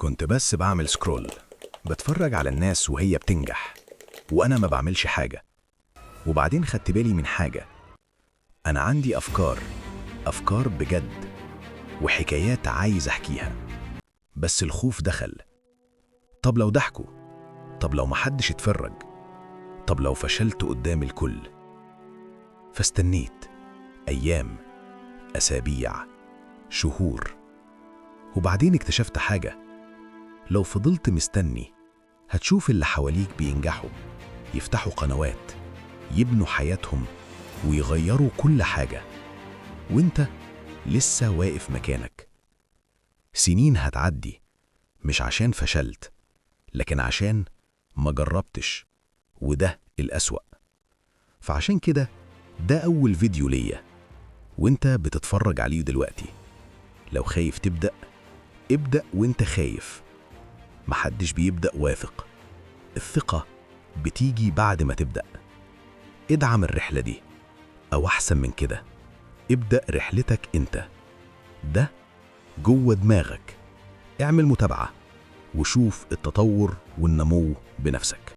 كنت بس بعمل scroll، بتفرج على الناس وهي بتنجح وأنا ما بعملش حاجة. وبعدين خدت بالي من حاجة: أنا عندي أفكار، أفكار بجد، وحكايات عايز أحكيها، بس الخوف دخل. طب لو ضحكوا؟ طب لو محدش اتفرج؟ طب لو فشلت قدام الكل؟ فاستنيت أيام، أسابيع، شهور، وبعدين اكتشفت حاجة: لو فضلت مستني هتشوف اللي حواليك بينجحوا، يفتحوا قنوات، يبنوا حياتهم ويغيروا كل حاجة، وانت لسه واقف مكانك. سنين هتعدي مش عشان فشلت، لكن عشان ما جربتش، وده الأسوأ. فعشان كده ده أول فيديو ليا وانت بتتفرج عليه دلوقتي. لو خايف تبدأ، ابدأ وانت خايف. محدش بيبدأ واثق، الثقة بتيجي بعد ما تبدأ. ادعم الرحلة دي، أو أحسن من كده، ابدأ رحلتك انت. ده جوه دماغك. اعمل متابعة وشوف التطور والنمو بنفسك.